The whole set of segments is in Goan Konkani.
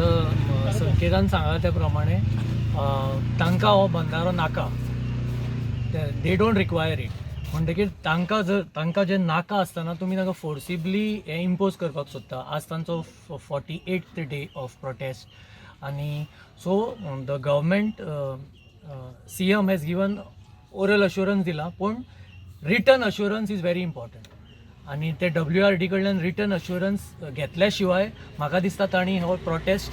आतां संकेतान सांगला त्या प्रमाणे तांकां हो बंदारो नाका, they don't require it. म्हणटकीर तांकां जर तांकां जें नाका आसतना तुमी तांकां फोर्सिबली हें इम्पोज करपाक सोदता. आज तांचो 48th day of protest आनी so the government, CM has given oral assurance दिला, पूण written assurance is very important आनी ते डब्ल्यू आर डी कडल्यान रिटन अश्युरन्स घेतल्या शिवाय म्हाका दिसता तांणी हो प्रोटेस्ट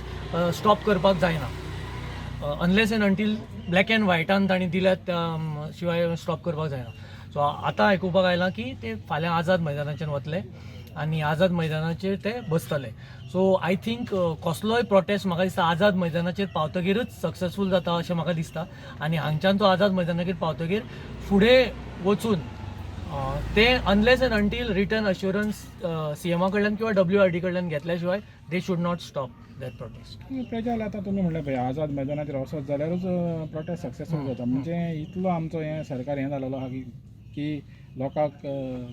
स्टॉप करपाक जायना, unless and until black and व्हायटान तांणी दिल्यात त्या शिवाय स्टॉप करपाक जायना. सो आतां आयकुपाक आयलां की ते फाल्यां आझाद मैदानाचेर वतले आनी आझाद मैदानाचेर ते बसतले. सो I think कसलोय प्रोटेस्ट म्हाका दिसता आझाद मैदानाचेर पावतगीरच सक्सेसफूल जाता अशें म्हाका दिसता आनी हांगच्यान तो आझाद मैदानाचेर पावतगीर फुडें वचून ते unless and until written assurance सीएमा कडल्यान किंवा डब्ल्यू आर डी कडल्यान घेतल्या शिवाय they should not stop that protest. Prajwal, आतां तुमी म्हणलें पळय, आझाद मैदानाचेर वचत जाल्यारूच प्रोटेस्ट सक्सेसफूल जाता. म्हणजे इतलो आमचो हें सरकार हें जालेलो आहा की लोकांक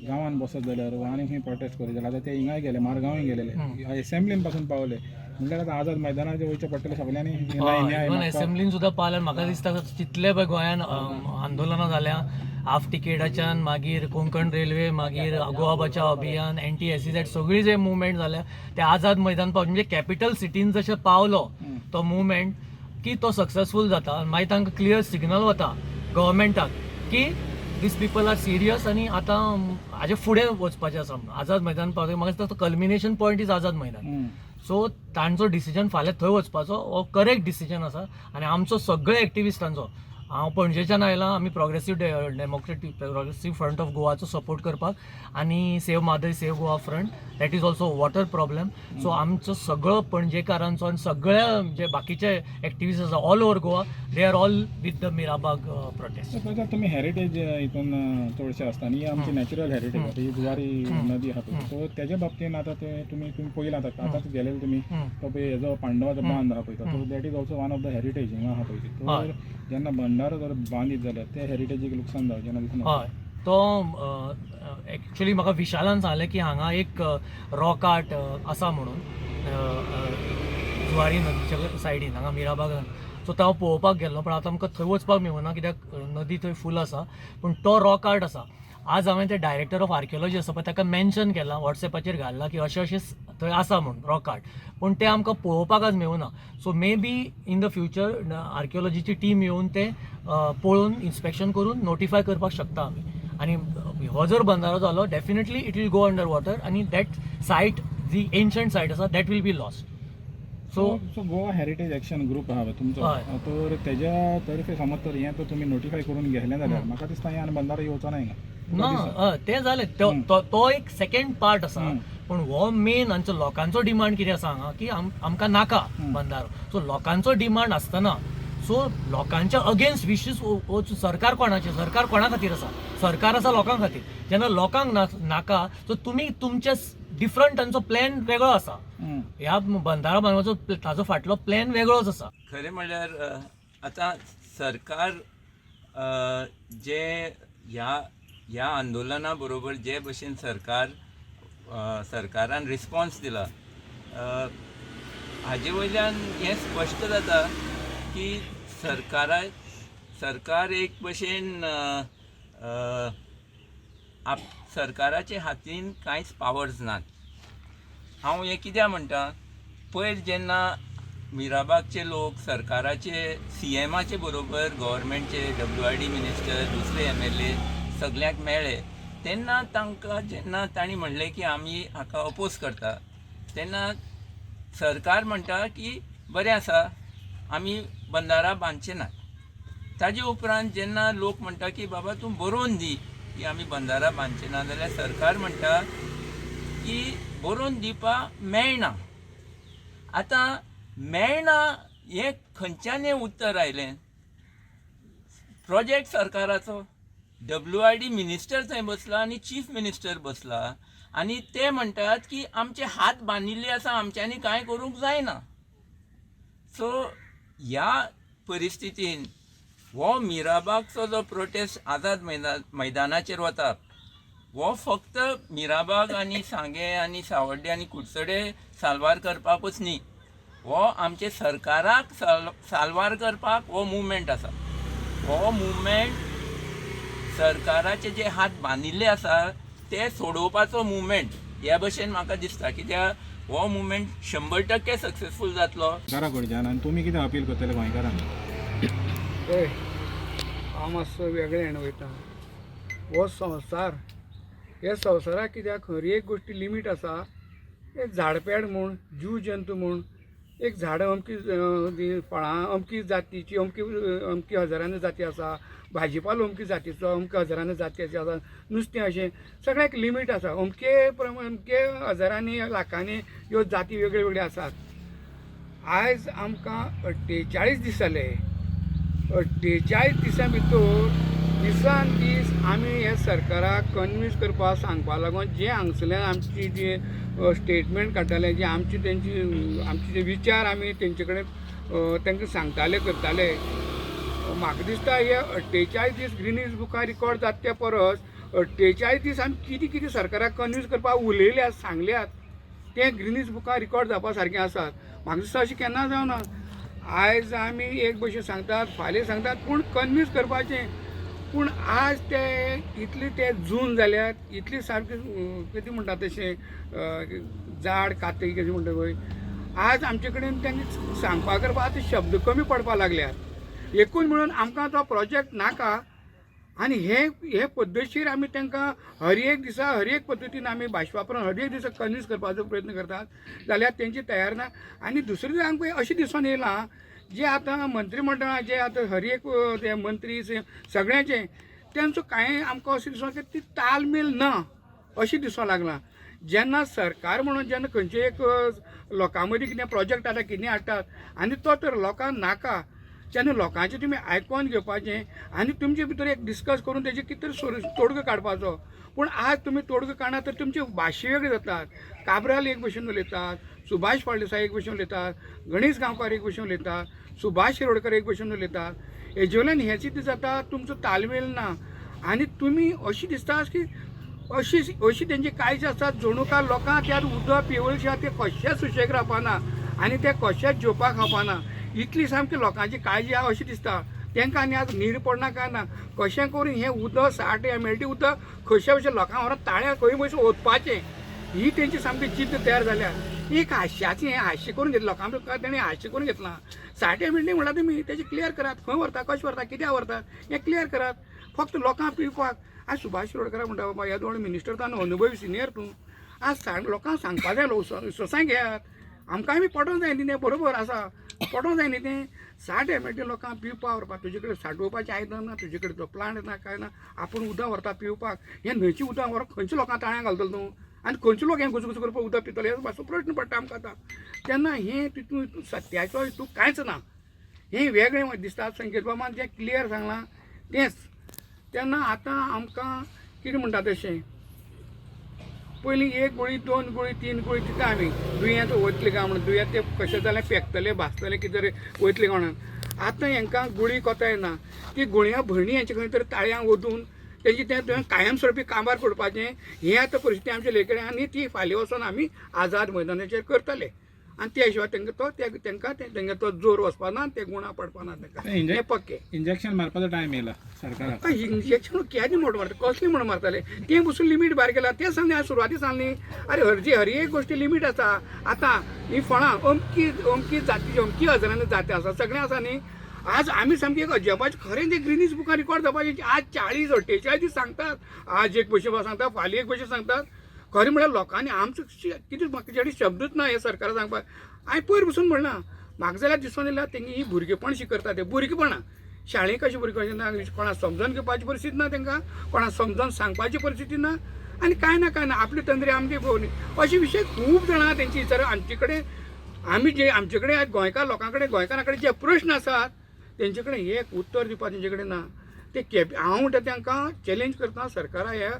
गांवान बसत जाल्यार वा आनी खंय प्रोटेस्ट करीत जाल्यार, आतां ते हिंगाय गेले, मारगांवूय गेलेले, एसेंब्लीन पासून पावले, म्हणल्यार आतां आझाद मैदानाचेर वयचें पडटलें सगळ्यांनी न्याय न्याय इवन मागपाक. एसेंब्लीन सुद्दां पावल्यार म्हाका दिसता जितले पळय गोंयान आंदोलनां जाल्या, हाफ टिकेटाच्यान, मागीर कोंकण रेल्वे, मागीर गोवा बचाव अभियान, एनटी एसईझेड, सगळी जे मुवमेंट जाल्या ते आझाद मैदान पाव म्हणजे कॅपिटल सिटीन जशें पावलो तो मुवमेंट की तो सक्सेसफूल जाता. मागीर तांकां क्लियर सिग्नल वता गव्हर्मेंटाक की these people are serious आनी आतां हाजे फुडें वचपाचें आसा म्हणून. आझाद मैदान पावतकीर म्हाका दिसता तो culmination point is Azad Maidan. So तांचो डिसिजन फाल्यां थंय वचपाचो हो करेक्ट डिसिजन आसा आनी आमचो सगळे एक्टिविस्टांचो, हांव पणजेच्यान आयला, आमी progressive democratic progressive front of गोवाचो सपोर्ट करपाक आनी save Mhadei save Goa front, that is also water problem. So आमचो सगळो पणजेकारांचो आनी सगळ्या जे बाकीचे एक्टिविस्ट आसा all over Goa, they are all with the Mirabag protest. So Prajwal, तुमी हेरिटेज हितून चडशे आसता आनी ही आमची नॅचरल हेरिटेज आसा, ही जुवारी नदी आहा पळय. सो तेजे बाबतीन आतां ते तुमी पळयलां, आतां आतांच गेलेले तुमी, तो पळय हेजो पांडवाचो बांद आहा पळय तो, that is also one of the heritage हिंगा आहा पळय. तर जेन्ना बंदारो जर बांदीत जाल्यार ते हेरिटेजीक लुकसाण जावचें ना दिसना? हय, तो एक्चुली म्हाका विशालान सांगलें की हांगा एक रॉक आर्ट आसा म्हणून अ, अ, जुवारी नदीच्या सायडीन हांगा मिराबागान. सो तो हांव पळोवपाक गेल्लो, पण आतां आमकां थंय वचपाक मेळना कित्याक नदी थंय फूल आसा. पूण तो रॉक आर्ट आसा. आज हांवें ते डायरेक्टर ऑफ आर्किओलॉजी आसा पळय ताका मेन्शन केलां, वॉट्सएपाचेर घाल्लां की अशें अशें थंय आसा म्हूण रॉक आर्ट, पूण तें आमकां पळोवपाक आज मेळूना. So maybe in the future आर्किओलॉजीची team येवन ते पळोवन, इन्स्पेक्शन करून नोटिफाय करपाक शकता आमी. आनी हो जर बंदारो जालो, definitely it will go under water आनी that site, ji ancient site आसा, that will be lost. So so Goa heritage action group आहा पळय तुमचो, तर तेज्या तर्फे समज तर हें तर तुमी नोटिफाय करून घेतलें जाल्यार म्हाका दिसता हें आनी बंदारो येवचो ना हिंगा. ना, हय, तें जालें, तो एक सेकंड पार्ट आसा, पूण हो मेन आमचो लोकांचो डिमांड कितें आसा हांगा की आमकां नाका बंदारो. सो लोकांचो डिमांड आसतना, सो लोकांच्या अगेन्स्ट विशीस वचून सरकार कोणाचें, सरकार कोणा खातीर आसा? सरकार आसा लोकां खातीर. जेन्ना लोकांक नाका, सो तुमी तुमचे डिफरंट, तांचो प्लॅन वेगळो आसा. ह्या बंदारो बांदपाचो ताजो फाटलो प्लॅन वेगळोच आसा. खरें म्हणल्यार आतां सरकार जे ह्या ह्या आंदोलना बरोबर जे भशेन सरकारान रिस्पॉन्स दिला, हाजे वयल्यान हें स्पश्ट जाता की सरकार एक भशेन अ, अ, आप सरकाराचे हातीन कांयच पावर्स नात. हांव हें कित्याक म्हणटा, पयर जेन्ना मिराबागचे लोक सरकाराचे सीएमाचे बरोबर गव्हर्मेंटचे डब्ल्यू आर डी मिनिस्टर, दुसरे एमएलए सगल्यांक मेळ्ळे, तेन्ना तांकां जेन्ना तांणी म्हणलें की आमी हाका अपोज करता, तेन्ना सरकार म्हणटा की बरें आसा, आमी बंदारा बांदचे नात. ताजे उपरांत जेन्ना लोक म्हणटा की बाबा तूं बरोवन दी की आमी बंदारा बांदचे ना, जाल्यार सरकार म्हणटा की बरोवन दिवपाक मेळना. आतां मेळना हें खंयच्यान हें उत्तर आयलें? प्रोजेक्ट सरकाराचो, डब्ल्यू आर डी मिनिस्टर थंय बसला आनी चीफ मिनिस्टर बसला आनी ते म्हणटात की आमचे हात बांदिल्ले आसा, आमच्यांनी कांय करूंक जायना. सो ह्या परिस्थितीन हो मिराबागचो जो प्रोटेस्ट आझाद मैदानाचेर वता, हो फक्त मिराबाग आनी सांगें आनी सावड्डे आनी कुडचडे साल्वार करपाकूच न्ही. हो आमचे सरकाराक साल्वार करपाक हो मुवमेंट आसा. हो मुवमेंट सरकाराचे जे हात बांदिल्ले आसा ते सोडोवपाचो मुवमेंट ह्या भशेन म्हाका दिसता, कित्याक हो मुवमेंट 100% सक्सेसफूल जातलो. सरकारा कडच्यान आनी तुमी कितें अपील करतले गोंयकारांक? पळय, हांव मातसो वेगळें हेण वयता. हो संवसार, हे संवसाराक कित्याक हर एक गोश्टी लिमीट आसा. एक झाड पेड म्हूण, जीव जंतू म्हूण, एक झाडां अमकी फळां अमकी जातीची, अमकी अमकी हजारांनी जाती आसा, भाजीपालो अमकी जातीचो, अमके हजारांनी जातीचे आसा, नुस्तें अशें सगळ्याक लिमीट आसा. अमके प्रमाण अमके हजारांनी लाखांनी ह्यो जाती वेगळ्यो वेगळ्यो आसात. आयज आमकां 48 दीस जाले. 48 दिसां भितर दिसान दीस आमी हे सरकाराक कन्विन्स करपाक सांगपा लागून जे हांगसरल्यान आमची जी स्टेटमेंट काडटाले, जे आमची तेंची आमचे जे विचार आमी तेंचे कडेन तांकां सांगताले करताले, म्हाका दिसता हे 48 दीस ग्रिनीज बुकार रिकॉर्ड जाता त्या परस 48 दीस आमी कितें कितें सरकाराक कन्विन्स करपाक उलयल्यात सांगल्यात तें ग्रिनीज बुकार रिकॉर्ड जावपा सारकें आसात. म्हाका दिसता अशें केन्ना जावना. आयज आमी एक भशेन सांगतात, फाल्यां सांगतात, पूण कन्विन्स करपाचें. पूण आज ते इतले ते जून जाल्यात, इतले सारके कितें म्हणटा तशें जाड काती कशें म्हणटा पळय, आज आमचे कडेन तांणी सांगपा करपाक आतां शब्द कमी पडपाक लागल्यात. एकूण म्हणून आमकां तो प्रोजेक्ट नाका आनी हे हे पद्दतशीर आमी तांकां हर एक दिसा हर एक पद्दतीन आमी भाशा वापरून हर एक दिसा कन्विन्स करपाचो प्रयत्न करतात, जाल्यार तेंची तयार ना. आनी दुसरें आमकां अशें दिसून येयलां, जे आतां मंत्रीमंडळां जे आतां हर एक ते मंत्री सगळ्यांचे तेंचो कांय आमकां अशें दिसून की ती तालमेल ना अशें दिसूंक लागलां. जेन्ना सरकार म्हणून जेन्ना खंयचे एक लोकां मदीं कितें प्रोजेक्ट हाडटा, कितें हाडटात आनी तो तर लोकांक नाका, तेन्ना लोकांचें तुमी आयकोन घेवपाचें आनी तुमचे भितर एक डिस्कस करून तेजें कितें तरी तोडगो काडपाचो. पूण आज तुमी तोडगो काडना तर तुमची भाशा वेगळी जातात. काब्राल एक भशेन उलयतात, सुभाष फळदेसाय एक भशेन उलयतात, गणेश गांवकार एक भशेन उलयतात, सुभाष शिरोडकर एक भशेन उलयतात. हेजे वयल्यान हें कितें जाता, तुमचो तालमेल ना आनी तुमी अशी दिसता की अशी अशी तेंची काळजी आसता जणू काय लोकांक त्या उदक पिवळ शिवाय ते कशेंच सुशेग रावपाना आनी ते कशेंच जेवपाक खावपाना, इतली सामकी लोकांची काळजी आहा अशी दिसता. तांकां आनी आज न्हीद पडना काय ना, कशें करून हें उदक 60 MLD उदक खंयच्या खंयच्या लोकांक व्हरोन ताळ्या खंय पयशे ओतपाचें, ही तेंची सामकी जिद्द तयार जाल्या. एक हास्याचें हें हास्य करून घेतलें लोकां ताणें हास्य करून घेतलां. 60 MLD म्हणलां तुमी, तेजें क्लियर करात, खंय व्हरता, कशें व्हरता, कित्याक व्हरता हें क्लियर करात. फक्त लोकांक पिवपाक. आज सुभाष शिरोडकर म्हणटा, बाबा ह्या दोन मिनिस्टर तो अनुभवी सिनियर तूं, आज सांग लोकांक सांगपा जाय, विश्वासान घेयात, आमकां बी पडोंक जाय न्ही तें, बरोबर आसा, पडोंक जाय न्ही तें. 60 MLD लोकांक पिवपाक व्हरपाक तुजे कडेन सांठोवपाचें आयदन ना, तुजे कडेन तो प्लांट ना, कांय ना, आपूण उदक व्हरता पिवपाक. हें न्हंयचें उदक व्हरोन खंयच्या लोकांक ताळ्यां घालतलो तूं आनी खंयचे लोक हें घुसघुस करपाक उदक पितले, हें मातसो प्रश्न पडटा आमकां आतां. तेन्ना हें तितून सत्याचो हितून कांयच ना, हें वेगळें दिसता. संकेत बाबान जें क्लियर सांगलां तेंच. तेन्ना आतां आमकां कितें म्हणटा तशें पयलीं एक गुळी, 2 गुळी, 3 गुळी दिता आमी, दुयेंत वतलें काय म्हणून, दुयेंत तें कशें जालें पेकतलें भाजतलें कितें तरी वयतलें काय म्हणून. आतां हेंकां गुळी कोता येना, ती गुळयां भरणी हेंचे खंय तरी ताळ्यांक वचून तेंची तें तुवें कायमस्वरुपी काबार पडपाचें, हें आतां परिस्थिती आमच्या लेकडे आनी ती फाल्यां वचोन आमी आझाद मैदानाचेर करतले. आनी त्या हिशोबान तांकां तो तांकां तेंकां तो जोर वचपा ना, ते गुणा पडपा ना तांकां, हें पक्कें. इंजेक्शन मारपाचो टायम येयला सरकाराक. इंजेक्शन केन्ना म्हण मारता, कसलें म्हण मारताले तें पसून लिमीट भायर गेला. तें सांगलें हांवें सुरवाती सांगली, आरे हरजी हर एक गोश्टी लिमीट आसा. आतां ही फळां अमकी अमकी जातीची अमकी हजारांनी जाती आसा, सगळें आसा न्ही. आज आमी सामकी एक अजापाचें खरें तें ग्रिनीज बुकार रिकॉर्ड जावपाचें. आज 40 48 दीस सांगतात, आज एक भशेन सांगतात, फाल्यां एक भशेन सांगतात. खरें म्हळ्यार लोकांनी आमचो कितें म्हाका जेडी शब्दूच ना हे सरकारा सांगपाक. हांवें पयर पसून म्हणलां, म्हाका जाल्यार दिसून येयला तेंगे ही भुरगेपण शी करता, ते भुरगेपणां शाळेक कशें भुरगें ना, कोणाक समजून घेवपाची परिस्थिती ना, तांकां कोणाक समजून सांगपाची परिस्थिती ना आनी कांय ना कांय ना, आपली तंद्री आमची पळोवनी. अशे विशय खूब जाणां तेंची विचार आमचे कडेन. आमी जे आमचे कडेन गोंयकार लोकां कडेन, गोंयकारां कडेन जे प्रश्न आसात तेंचे कडेन एक उत्तर दिवपाक तेंचे कडेन ना. ते कॅप हांव म्हणटा तांकां चॅलेंज करता सरकारा, ह्या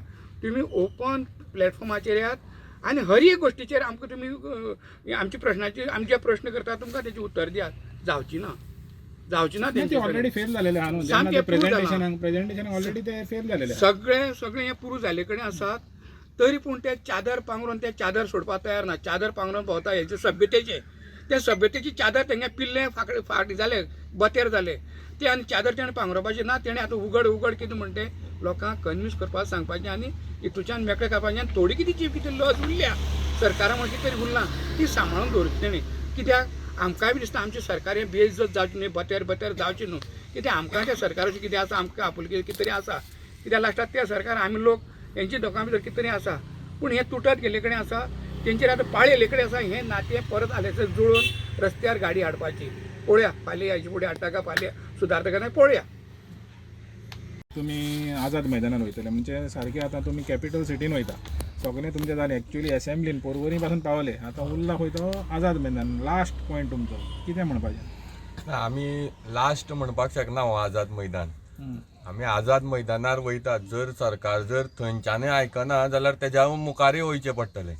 तुमी ओपन प्लॅटफॉर्माचेर येयात आनी हर एक गोश्टीचेर आमकां तुमी आमच्या प्रश्नाचेर आमी जे प्रश्न करता तुमकां तेजें उत्तर दियात. जावची ना, जावची ना. ते ऑलरेडी फेल जालेले आहा न्हू, सामकें प्रेझेंटेशनाक प्रेझेंटेशनाक ऑलरेडी ते फेल जालेले. सगळें सगळें हें पुरू जाल्ले कडेन आसात, तरी पूण ते चादर पांगरून ते चादर सोडपाक तयार ना. चादर पांगरून भोंवता हेजे सभ्यतेचे ते सभ्यतेची चादर तेंगे पिल्ले फाकडे फाटी जाले, बतेर जाले ते, आनी चादर तेणें पांगरोपाची ना. तेणें आतां उगड उगड कितें म्हणटे लोकांक कन्विन्स करपाक सांगपाचें आनी हितूच्यान मेकळें करपाचें. आनी थोडी कितें जी कितें लज उरल्या सरकारा म्हणून कितें तरी उरलां ती सांबाळून दवरची तेणें. कित्याक आमकांय बी दिसता आमचें सरकार हें बेइज्जत जावचें न्हय, बतेर बतेर जावचें न्हू. कित्याक आमकां त्या सरकाराचें कितें आसा, आमकां आपुलकी कितें तरी आसा. कित्याक लास्टाक त्या सरकार आमी लोक हेंची लोकां भितर कितें तरी आसा, पूण हें तुटत गेल्ले कडेन आसा. तेंचेर आतां पाळी येयल्ले कडेन आसा हें नातें परत आलें जुळून रस्त्यार गाडी हाडपाची. पळोवया फाल्यां हेजे फुडें हाडटा काय फाल्यां सुदारता काय ना पळोवया. तुमी आझाद मैदानार वयतले म्हणजे सारकें आतां तुमी कॅपिटल सिटीन वयता, सगळें तुमचें जालें. एक्चुअली एसेंब्लीन पोरवरी पासून पावले, आतां उरला खंय तो आझाद मैदान, लास्ट पॉयंट तुमचो कितें म्हणपाचें? ना, आमी लास्ट म्हणपाक शकना हो आझाद मैदान. आमी आझाद मैदानार वयतात. जर सरकार जर थंयच्यानय आयकना जाल्यार तेज्या मुखारय वयचें पडटलें.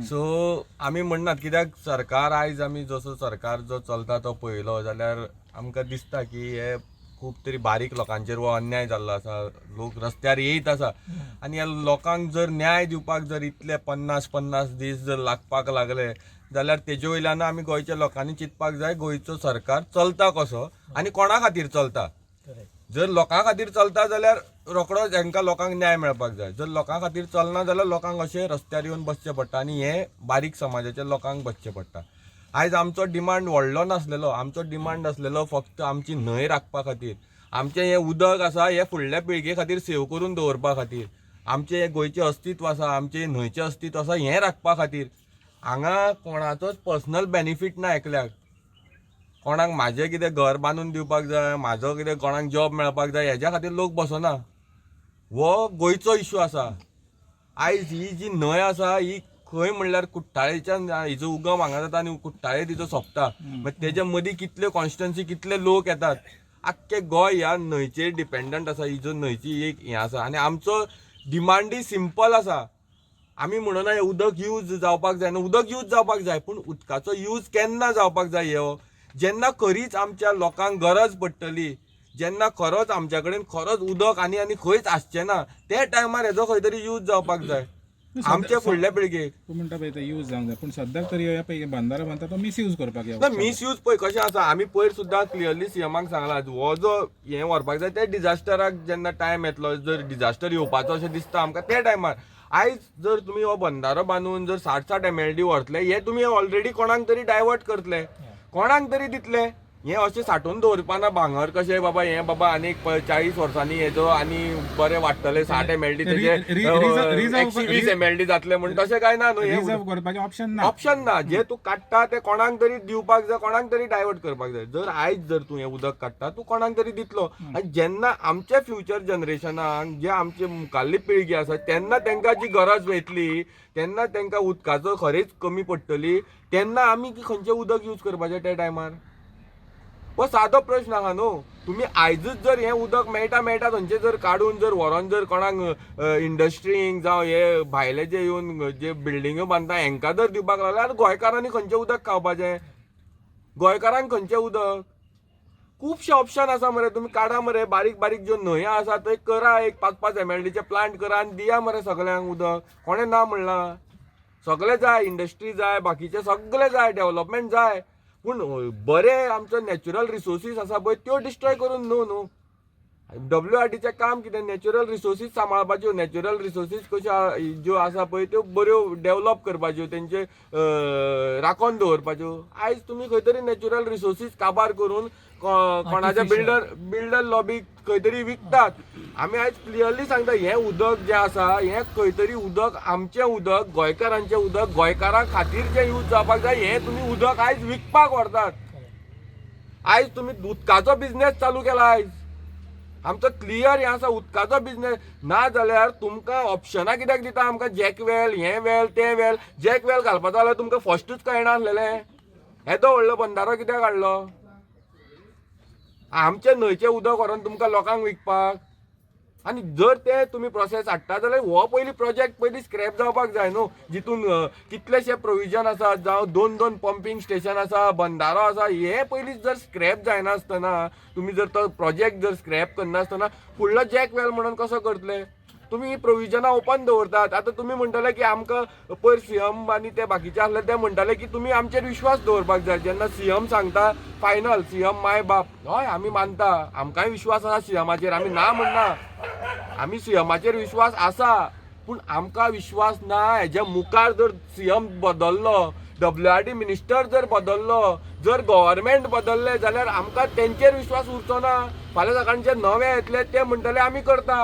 सो आमी म्हणनात, कित्याक सरकार आयज आमी जसो सरकार जो चलता तो पळयलो जाल्यार आमकां दिसता की हे खूब तरी बारीक लोकांचेर हो अन्याय जाल्लो आसा. लोक रस्त्यार येयत आसा आनी ह्या लोकांक जर न्याय दिवपाक जर इतले 50-50 दीस जर लागपाक लागले जाल्यार तेजे वयल्यान आमी गोंयच्या लोकांनी चिंतपाक जाय गोंयचो सरकार चलता कसो आनी कोणा खातीर चलता. जर लोकां खातीर चलता जाल्यार रोखडोच हांकां लोकांक न्याय मेळपाक जाय. जर लोकां खातीर चलना जाल्यार लोकांक अशें रस्त्यार येवन बसचें पडटा आनी हें बारीक समाजाच्या लोकांक बसचें पडटा. आयज आमचो डिमांड व्हडलो नासलेलो, आमचो डिमांड आसलेलो फक्त आमची न्हंय राखपा खातीर, आमचें हें उदक आसा हें फुडल्या पिळगे खातीर सेव करून दवरपा खातीर, आमचें हें गोंयचें अस्तित्व आसा, आमचें न्हंयचें अस्तित्व आसा हें राखपा खातीर. हांगा कोणाचोच पर्सनल बेनिफीट ना एकल्याक. कोणाक म्हाजें कितें घर बांदून दिवपाक जाय, म्हाजो कितें कोणाक जॉब मेळपाक जाय, हेज्या खातीर लोक बसना. हो गोंयचो इशू आसा. आयज ही जी न्हंय आसा ही खंय म्हणल्यार कुठ्ठाळेच्यान हिजो उगम हांगा जाता आनी कुठ्ठाळे तिचो सोंपता. मागीर तेज्या मदीं कितल्यो कॉन्स्टिट्युएन्सी, कितले लोक येतात. आख्खे गोंय ह्या न्हंयचेर डिपेंडंट आसा. ही जो न्हंयची एक हें आसा आनी आमचो डिमांडय सिंपल आसा. आमी म्हणना हें उदक यूज जावपाक जाय न्हू, उदक यूज जावपाक जाय, पूण उदकाचो यूज केन्ना जावपाक जाय हो जेन्ना खरीच आमच्या लोकांक गरज पडटली, जेन्ना खरोच आमच्या कडेन खरोच उदक आनी आनी खंयच आसचें ना त्या टायमार हेजो खंय तरी यूज जावपाक जाय आमच्या फुडल्या पिळगेक. तूं म्हणटा पळय ते यूज जावंक जाय, पूण सद्याक तरी हे पळय बंदारो बांदता तो मिसयूज करपाक ह्या ना, उदकाचो. मिसयूज पळय कशें आसा, आमी पयर सुद्दां क्लियरली सीएमाक सांगलां हो जो हें व्हरपाक जाय ते डिजास्टराक जेन्ना टायम येतलो, जर डिजास्टर येवपाचो अशें दिसता आमकां त्या टायमार. आयज जर तुमी हो बंदारो बांदून जर 60-60 MLD व्हरतले, हे तुमी ऑलरेडी कोणाक तरी डायवर्ट करतले, कोणाक तरी दितले. हें अशें साठोवन दवरपाना भांगर कशें बाबा, हें बाबा आनीक 40 वर्सांनी हेजो आनी बरें वाडटले 60 MLD तेजे 120 MLD जातले म्हण तशें कांय ना न्हू. हें रिजर्व करपाचें ऑप्शन ना, ऑप्शन ना. जे तूं काडटा ते कोणाक तरी दिवपाक जाय, कोणाक तरी डायवर्ट करपाक जाय. जर आयज जर तूं हें उदक काडटा तूं कोणाक तरी दितलो आनी जेन्ना आमच्या फ्युचर जनरेशनाक जे आमचे मुखाल्ली पिळगी आसा तेन्ना तांकां जी गरज येतली, तेन्ना तांकां उदकाचो खरेंच कमी पडटली, तेन्ना आमी खंयचें उदक यूज करपाचें त्या टायमार? हो सादो प्रश्न आहा न्हू. तुमी आयजूच जर हें उदक मेळटा मेळटा थंयचें जर काडून जर व्हरोन जर कोणाक इंडस्ट्रींक जावं हे भायले जे येवन जे बिल्डिंग्यो बांदता हेंकां जर दिवपाक लागले जाल्यार गोंयकारांनी खंयचें उदक खावपाचें? गोंयकारांक खंयचें उदक? खुबशे ऑप्शन आसा मरे, तुमी काडा मरे बारीक बारीक ज्यो न्हंयो आसा थंय करा एक 5-5 MLDचे प्लांट करा आनी दिया मरे सगल्यांक उदक. कोणें ना म्हणलां? सगळें जाय, इंडस्ट्री जाय, बाकीचें सगळें जाय, डेव्हलपमेंट जाय, पूण बरें आमचो नॅचरल रिसोर्सीस आसा पळय त्यो डिस्ट्रॉय करून न्हू न्हू. WRDचें काम कितें? नॅचरल रिसोर्सीस सांबाळपाच्यो, नॅचरल रिसोर्सीस कश्यो ज्यो आसा पळय त्यो बऱ्यो डेव्हलप करपाच्यो, तेंचे राखोन दवरपाच्यो. आयज तुमी खंय तरी नॅचरल रिसोर्सीस काबार करून कोणाच्या बिल्डर लॉबीक खंय तरी विकतात. आमी आयज क्लियरली सांगता हें उदक जें आसा हें खंय तरी उदक आमचें उदक, गोंयकारांचें उदक, गोंयकारां खातीर जें यूज जावपाक जाय हें तुमी उदक आयज विकपाक व्हरतात. आयज तुमी उदकाचो बिजनेस चालू केला. आयज आमचो क्लियर हें आसा उदकाचो बिजनेस. ना जाल्यार तुमकां ऑप्शनां कित्याक दिता आमकां? जॅक वेल, हें वेल, तें वेल. जॅक वेल घालपाचो जाल्यार तुमकां फस्टूच कळना आसलेलें. येदो व्हडलो बंदारो कित्याक हाडलो? आमचें न्हंयचें उदक व्हरोन तुमकां लोकांक विकपाक. आनी जर ते तुमी प्रोसेस हाडटा जाल्यार हो पयलीं प्रोजेक्ट पयलीं स्क्रॅप जावपाक जाय न्हू, जितून कितलेशे प्रोविजन आसा, जावं 2-2 पंपींग स्टेशन आसा, बंदारो आसा, हे पयलीं जर स्क्रॅप जायनासतना तुमी जर तो प्रोजेक्ट जर स्क्रॅप करनासतना फुडलो जॅक वेल म्हणून कसो करतले? तुमी प्रोविजनां ओपन दवरतात. आतां तुमी म्हणटले की आमकां पयर सीएम आनी ते बाकीचे आसले ते म्हणटाले की तुमी आमचेर विश्वास दवरपाक जाय. जेन्ना सीएम सांगता फायनल, सीएम माय बाप, हय आमी मानता, आमकांय विश्वास आसा सीएमाचेर, आमी ना म्हणना, आमी सीएमाचेर विश्वास आसा. पूण आमकां विश्वास ना हेज्या मुखार जर सीएम बदल्लो, डब्ल्यू आर डी मिनिस्टर जर बदल्लो, जर गव्हर्मेंट बदल्ले जाल्यार आमकां तेंचेर विश्वास उरचो ना. फाल्यां सकाळचे नवे येतले ते म्हणटले आमी करता.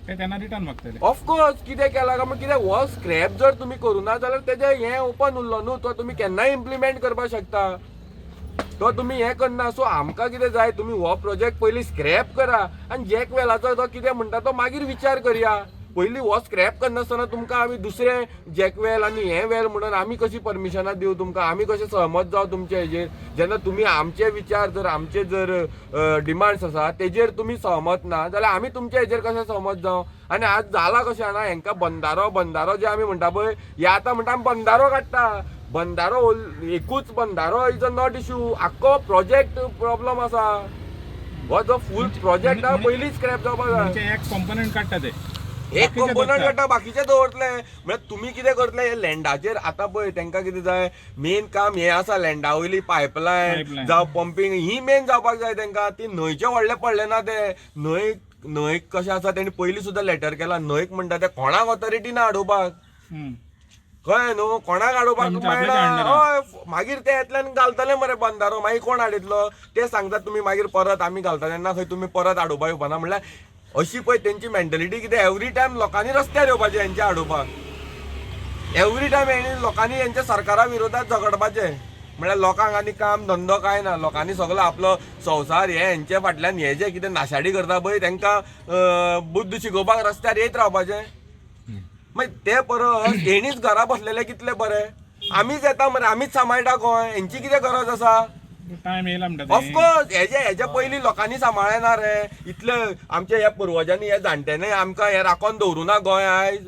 ते तेन्ना रिटर्न मागतले. ऑफकोर्स कितें केलां काय म्हण कितें, हो स्क्रॅप जर तुमी करूना जाल्यार तेजें हें ओपन उरलो न्हू, तो तुमी केन्नाय इम्प्लिमेंट करपाक शकता, तो तुमी हें करना. सो आमकां कितें जाय, तुमी हो प्रोजेक्ट पयलीं स्क्रॅप करा आनी जॅक वेलाचो तो कितें म्हणटा तो मागीर विचार करया. पयलीं हो स्क्रॅप करनासतना तुमकां आमी दुसरे जॅक वेल आनी हें वेल म्हणून आमी कशी परमिशनां दिवं तुमकां, आमी कशें सहमत जावं तुमचे हेजेर, जेन्ना तुमी आमचे विचार जर आमचे जर डिमांड्स आसा तेजेर तुमी सहमत ना जाल्यार आमी तुमचे हेजेर कशें सहमत जावं? आनी आज जाला कशें जाणा, हेंकां बंदारो बंदारो जे आमी म्हणटा पळय, हे आतां म्हणटा आमी बंदारो काडटा. बंदारो एकूच बंदारो is a not issue, आख्खो प्रोजेक्ट प्रॉब्लम आसा. हो जो फूल प्रोजेक्ट आहा पयलींच स्क्रॅप जावपाक जाय. म्हणजे एक कॉम्पोनंट काडटा ते. एक बाकीचे कंपोनंट दवरता. काडटा, बाकीचे दवरतले. म्हळ्यार तुमी कितें करतले हे लँडाचेर? आतां पळय तेंकां कितें जाय, मेन काम हें आसा लँडा वयली पायपलायन Pipeline. जावं पंपींग ही मेन जावपाक जाय तेंकां. ती न्हंयचें व्हडलें पडलें ना, ते न्हंय न्हंयक कशें आसा, तेणी पयलीं सुद्दां लेटर केला, न्हंयक म्हणटा ते कोणाक ऑथॉरिटी ना हाडोवपाक. कळ्ळें न्हू, कोणाक हाडोवपाक आमच्या मेळना. आपल्याच्या अंडरान. हय, मागीर ते येतले आनी घालतले मरे बंदारो, मागीर कोण हाडयतलो ते सांगतात तुमी, मागीर परत आमी घालता तेन्ना खंय तुमी परत हाडोवपाक येवपाना. म्हणल्यार अशी पळय तेंची मेंटेलिटी कितें, एवरी टायम लोकांनी रस्त्यार येवपाचें हेंचे हाडोवपाक, एवरी टायम हेणी लोकांनी हेंच्या सरकारा विरोधात झगडपाचें. म्हळ्यार लोकांक आनी काम धंदो कांय ना, लोकांनी सगलो आपलो संवसार हे हेंचे फाटल्यान हे जे कितें नाशाडी करता पळय तेंकां बुद्द शिकोवपाक रस्त्यार येयत रावपाचें. मागीर ते परस हेणीच घरा बसलेले कितले बरे, आमीच येता मरे, आमीच सांबाळटा गोंय, हेंची कितें गरज आसा? टायम येयला म्हणटा ते. ऑफकोर्स हेजे हेजे पयलीं लोकांनी सांबाळ्ळें ना रे, इतले आमच्या ह्या पुर्वजांनी ह्या जाणट्यांनी आमकां हें राखोन दवरूं ना गोंय. आयज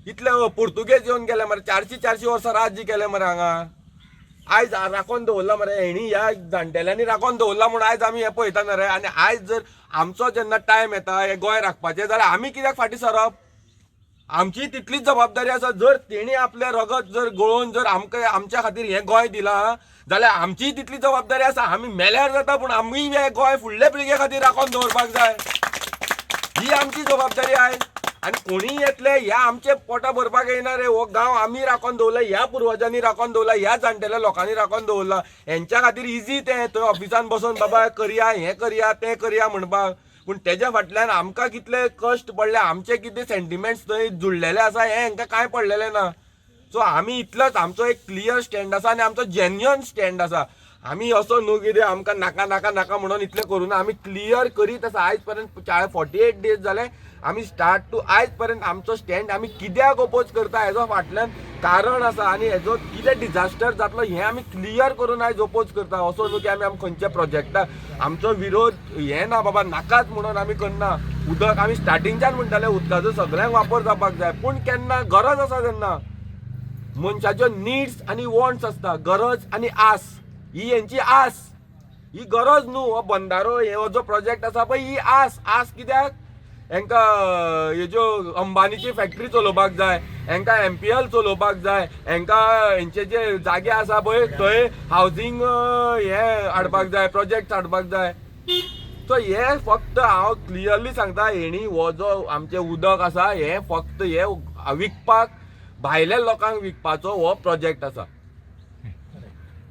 इतले पुर्तुगेज येवन गेले मरे, 400 400 वर्सां राज्य केलें मरे हांगा, आयज राखोन दवरला मरे हेणी, ह्या जाणटेल्यांनी राखोन दवरला म्हूण आयज आमी हें पळयता न्हू रे. आनी आयज जर आमचो जेन्ना टायम येता हें गोंय राखपाचें जाल्यार आमी कित्याक फाटीं सरप? आमची तितलीच जबाबदारी आसा. जर तेणी आपलें रगत जर गळोवन जर आमकां आमच्या खातीर हें गोंय दिलां जाल्यार आमचीय तितली जबाबदारी आसा. आमी मेल्यार जाता पूण आमी हें गोंय फुडल्या पिळगे खातीर राखोन दवरपाक जाय, ही आमची जबाबदारी आयज. आनी कोणीय येतले ह्या आमचे पोटा भरपाक येयना रे. हो गांव आमी राखोन दवरला, ह्या पुर्वजांनी राखोन दवरला, ह्या जाणटेल्या लोकांनी राखोन दवरला. हेंच्या खातीर इजी तें थंय ऑफिसान बसोन बाबा करया हें करया तें करया म्हणपाक, पूण तेज्या फाटल्यान आमकां कितले कश्ट पडले, आमचे कितें सेंटिमेंट्स थंय जुळलेले आसा हें हेंकां कांय पडलेलें ना. सो आमी इतलोच आमचो एक क्लियर स्टँड आसा आनी आमचो जेन्युअन स्टँड आसा. आमी असो न्हू कितें आमकां नाका नाका नाका म्हणून इतलें करूं ना, आमी क्लियर करीत आसा. आयज पर्यंत 48 डेज जाले आमी स्टार्ट टू आयज पर्यंत आमचो स्टँड आमी कित्याक ओपोज करता हेजो फाटल्यान कारण आसा आनी हेजो कितें डिजास्टर जातलो हें आमी क्लियर करून आयज ओपोज करता. असो न्हू की आमी आम खंयच्या प्रोजेक्टाक आमचो विरोध हें ना बाबा नाकाच म्हणून आमी करना. उदक आमी स्टार्टिंगच्यान म्हणटाले उदकाचो सगळ्यांक वापर जावपाक जाय, पूण केन्ना गरज आसा तेन्ना. मनशाच्यो निड्स आनी वॉन्ट्स आसता, गरज आनी आस, ही हेंची आस, ही गरज न्हू. हो बंदारो हो जो प्रोजेक्ट आसा पळय ही आस. आस कित्याक? हेंकां हेज्यो अंबानीची फॅक्टरी चलोवपाक जाय, हेंकां एमपीएल चलोवपाक जाय, हेंकां हेंचे जे जागे आसा पळय थंय हावजींग हें हाडपाक जाय, प्रोजेक्ट हाडपाक जाय. सो हे फक्त हांव क्लियरली सांगता, हेणी हो जो आमचें उदक आसा हें फक्त हे विकपाक, भायल्या लोकांक विकपाचो हो प्रोजेक्ट आसा.